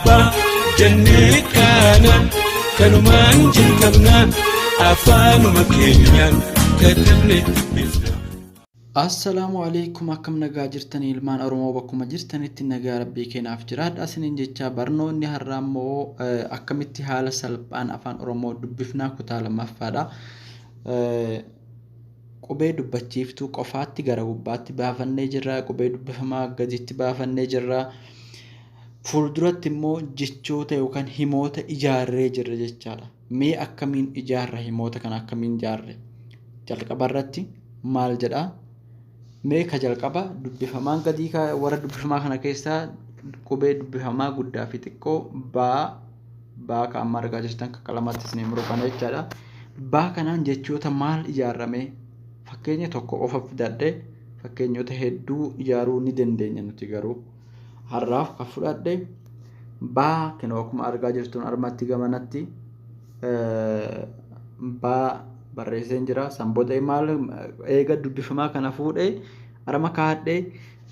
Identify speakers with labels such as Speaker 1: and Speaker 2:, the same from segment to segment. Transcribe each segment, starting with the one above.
Speaker 1: Abbaa jennee kaana kanumaan jalqabna afaanuma keenyaan katabne dubbifna.
Speaker 2: Assalaamu alaikum, akkam nagaa jirtanii ilmaan Oromoo? Bakkuma jirtanitti nagaa rabbii keenaaf jiraadha isiniin jecha. Barnoonni har'aa immoo akkamitti haala salphaan afaan Oromoo dubbifnaa kutaa lammaffaadha. Qubee dubbachiiftuu qofaatti gara gubbaatti baafannee jirra. Qubee dubbifamaa gaditti baafannee jirra. Fuulduratti immoo jechoota yookaan himoota ijaarree jirra jechaadha. Mee akkamiin ijaarra himoota kana, akkamiin ijaarre? Jalqaba irratti maal jedhaa? Mee ka jalqaba dubbifamaan gadii, warra dubbifamaa kana keessaa qubee dubbifamaa guddaa fi xiqqoo baa, baa ka amma argaa jirtan ka qalamatti isin muru kana jechaadha. Baa kanaan jechoota maal ijaarame? Fakkeenya tokko qofa fidadhe, fakkeenyota hedduu ijaaruu ni dandeenya nuti, garuu har'aaf kan fudhadhe baa kinoo akkuma argaa jirtuun armatti gamanatti baa barreesseen jira. San booda maal? Eega dubbifamaa kana fuudhee arma kaadhee,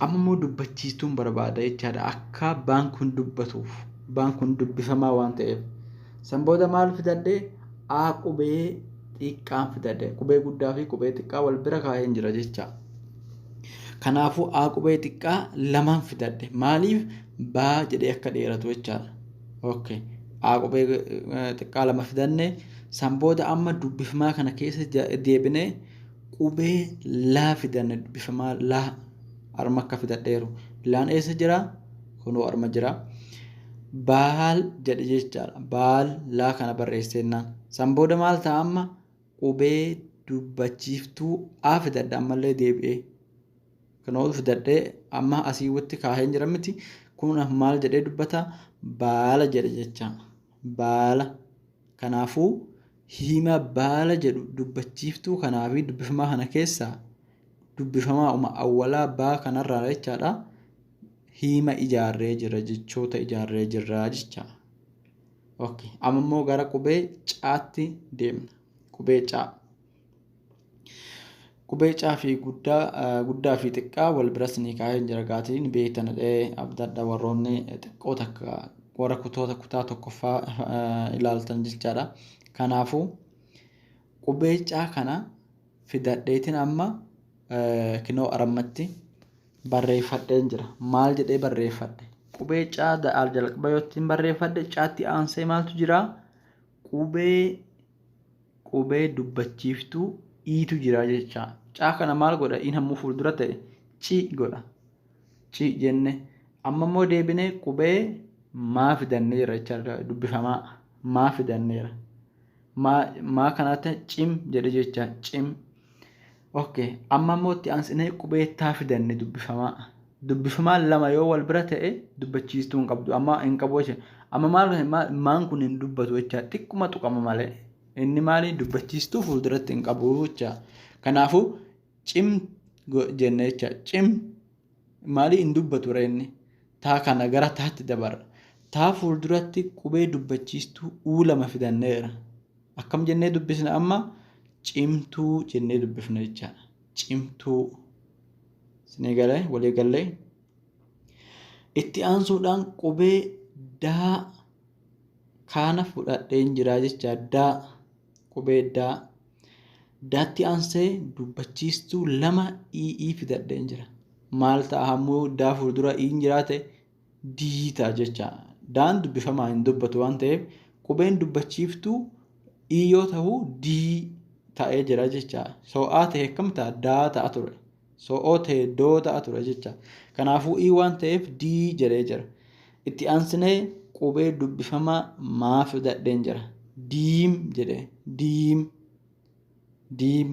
Speaker 2: amma immoo dubbachiistuun barbaada jechaadha. Akka baan kun dubbatuuf, baan kun dubbifamaa waan ta'eef. San booda maal fidadhee? A qubee xiqqaan fidadhe. Qubee guddaa fi qubee xiqqaa wal bira kaa'een jira jecha. Kanaafuu A qubee xiqqaa lamaan fidadhe. Maaliif? Baa jedhee akka dheeratu jechaadha. Okay. A qubee xiqqaa lama fidanne. San booda amma dubbifamaa kana keessa deebinee qubee laa fidanne, dubbifamaa laa arma akka fidadheeru. Laan eessa jira? Kunoo arma jira. Baal jedhe jechaadha. Baal laa kana barreessennaan. San booda maal ta'a amma? Qubee dubbachiiftuu A fidadha ammallee deebi'ee. Kunoo fidadhee amma asii watti kaaheen jira miti. Kun maal jedhee dubbata? Baala jedhe jecha. Baala. Kanaafuu hima baala jedhu dubbachiiftuu kanaa fi dubbifamaa kana keessaa dubbifamaa uma awwalaa baa kanarraa jechaadha. Hima ijaarree jira, jechoota ijaarree jirra jecha. Okay. Amma immoo gara qubee caatti deemna. Qubee caa. Qubee caa fi guddaa, guddaa fi xiqqaa wal biras ni kaa'ee jira gaatiin beektan abdadha, warroonni xiqqoo takka warra kutoota kutaa tokkoffaa ilaaltan jechaadha. Kanaafuu qubee caa kana fidadheetiin amma kinoo arammatti barreeffadheen jira. Maal jedhee barreeffadhe? Qubee caa jalqaba yoo ittiin barreeffadhe, caatti aansee maaltu jira? Qubee dubbachiiftuu iitu jira jecha. Caa kana maal godha? Iin hammuu fuuldura ta'e ci godha. Ci jenne. Amma immoo deebinee qubee maa fidanneera jechaadha, dubbifamaa maa fidanneera. Maa kanatti cim jedhe jecha, cim. Okay. Amma immoo itti aansinee qubee taa fidanne, dubbifamaa. Dubbifamaan lama yoo wal bira ta'e dubbachiistuu hin qabdu. Amma hin qabu jecha. Amma maal maan kun hin dubbatu jecha, xiqquma tuqama malee. Inni maali? Dubbachiistuu fuulduratti hin qabu jecha. Kanaafuu cim jenne jecha. Cim maali? Hin dubbatu inni. Taa kana gara taatti dabarra. Taa fuulduratti qubee dubbachiistuu uu lama fidanneera. Akkam jennee dubbisna amma? Cimtuu jennee dubbifna jechaadha. Cimtuu. Isinii galee? Walii gallee? Itti aansuudhaan qubee daa kana fudhadheen jira jecha, daa, qubee daa. Daatti aansee dubbachiistuu lama ii fidadheen jira. Maal ta'a hammuu daa fuuldura iin jiraate? Dii ta'a jecha. Daan dubbifamaa hin dubbatu waan ta'eef, qubeen dubbachiiftuu ii yoo ta'u dii ta'ee jira jecha. Soo'aa ta'e akkam ta'a? Daa ta'a ture. Soo'oo ta'e doo ta'a ture jecha. Kanaafuu ii waan ta'eef dii jedhee jira. Itti aansinee qubee dubbifamaa maa fidadheen jira. Diim jedhee, diim, diim.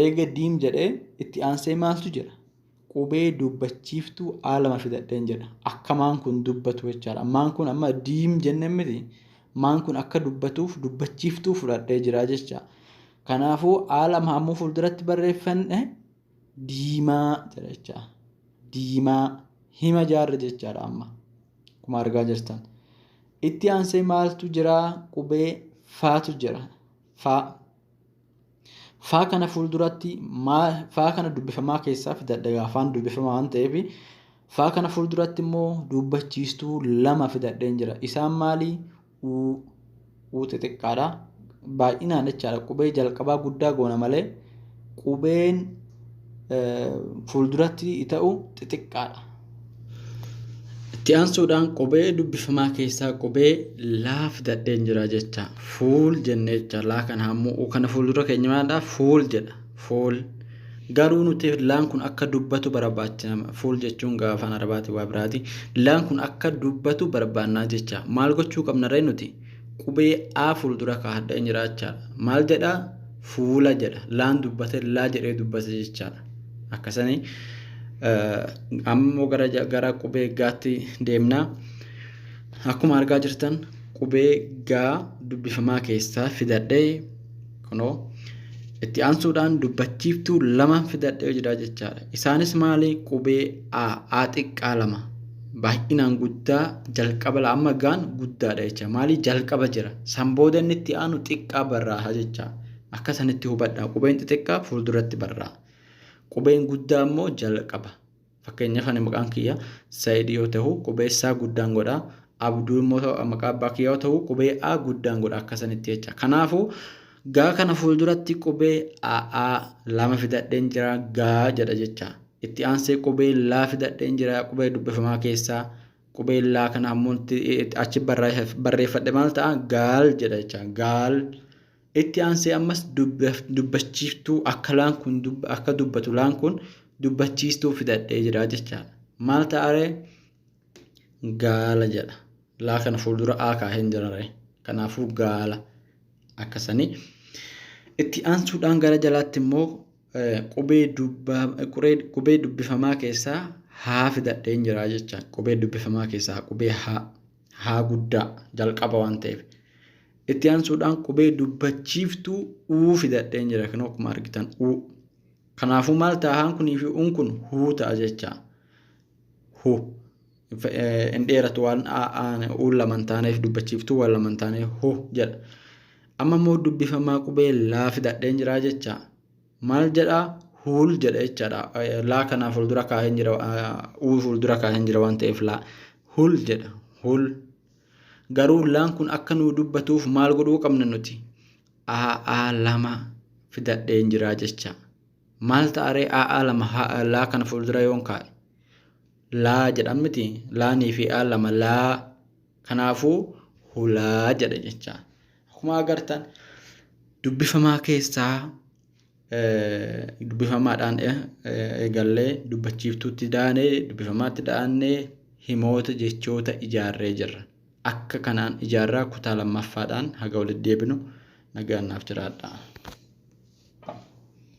Speaker 2: Eega diim jedhee itti aansee maaltu jira? Qubee dubbachiiftuu A lama fidadheen jedha. Akka maan kun dubbatu jechaadha. Maan kun amma diim jennee miti. Maan kun akka dubbatuuf dubbachiiftuu fudhadhee jira jecha. Kanaafuu A lama ammoo fuulduratti barreeffanne, diimaa jedha jecha. Diimaa hima jaarre jechaadha amma. Akkuma argaa jirtan. Itti aansee maaltu jira? Qubee faatu jira. Faa. Faa kana fuulduratti faa kana dubbifamaa keessaa fidadha, afaan dubbifamaa waan ta'eef Faa kana fuulduratti immoo dubbachiistuu lama fidadheen jira. Isaan maali? Uu, uu xixiqqaadha. Baay'inaan jechaadha. Qubee jalqabaa guddaa goona malee qubeen fuulduratti ta'u xixiqqaadha. Itti aansuudhaan qubee dubbifamaa keessaa qubee laa fidadheen jira jecha. Fuul jennee jecha laa kana ammoo kana fuuldura keenya maalidha? Fuul jedha. Fuul. Garuu nuti laan kun akka dubbatu barbaachisa. Fuul jechuun gaafa afaan Arabaati waa biraati. Laan kun akka dubbatu barbaannaa jecha. Maal gochuu qabna ree nuti? Qubee A fuuldura kaa'adheen jira jechaadha. Maal jedha? Fuula jedha. Laan dubbate laa jedhee dubbate jechaadha. Akkasanii ammoo gara qubee gaatti deemna. Akkuma argaa jirtan qubee gaa dubbifamaa keessaa fidadhee kunoo itti aansuudhaan dubbachiiftuu lama fidadhee jira jechaadha. Isaanis maali? Qubee A, A xiqqaa lama. Baay'inaan guddaa jalqaba amma gaan guddaadha jecha. Maali? Jalqaba jira. San booda inni itti aanu xiqqaa barraa'a jecha. Akka sanitti hubadhaa. Qubeen xixiqqaa fuulduratti barraa'a. Qubeen guddaa immoo jalqaba. Fakkeenyaaf ani maqaan kiyya Said yoo ta'u qubee saa guddaan godha. Abduu immoo maqaa abbaa kiyya yoo ta'u qubee A guddaan godha akka sanitti jecha. Kanaafuu gaa kana fuulduratti qubee A A lama fidadheen jira gaa jedha jecha. Itti aansee qubee laa fidadheen jira qubee dubbifamaa keessaa. Qubee laa kana ammoo achi barreeffadhe maal ta'a gaal jedha jecha. Gaal. Itti aansee ammas dubbachiiftuu akka laan kun akka dubbatu laan kun dubbachiistuu fidadhee jira jechaadha. Maal ta'a ree? Gaala jedha. Laa kana fuuldura A kaaheen jira ree. Kanaafuu gaala akkasanii. Itti aansuudhaan gara jalaatti immoo qubee dubbifamaa keessaa haa fidadheen jira jecha. Qubee dubbifamaa keessaa qubee haa haa guddaa jalqaba waan ta'eef. Itti aansuudhaan qubee dubbachiiftuu uu fidadheen jira kan akkuma argitan uu. Kanaafuu maal ta'a haan kunii fi uun kun huu ta'a jecha. Hu. Hin dheeratu waan uun lama hin taaneef dubbachiiftuu waan lama hin taaneef hu jedha. Amma immoo dubbifamaa qubee laa fidadheen jira jecha. Maal jedha? Huul jedha jechaadha. Laa kanaa fuuldura kaaheen jira uu fuuldura kaaheen jira waan ta'eef laa. Hul jedha. Hul. Garuu laan kun akka nuu dubbatuuf maal godhuu qabna nuti? AA lama fidadheen jira jecha. Maal ta'a ree AA lama laa kana fuuldura yoon kaa'e? Laa jedhan miti. Laanii fi A lama laa. Kanaafuu hulaa jedha jecha. Akkuma agartan dubbifamaa keessaa dubbifamaadhaan eegallee dubbachiiftuutti daanee dubbifamaatti daannee himoota jechoota ijaarree jirra. Akka kanaan ijaarraa kutaa lammaffaadhaan haga walitti deebinu nagaan naaf jiraadhaa.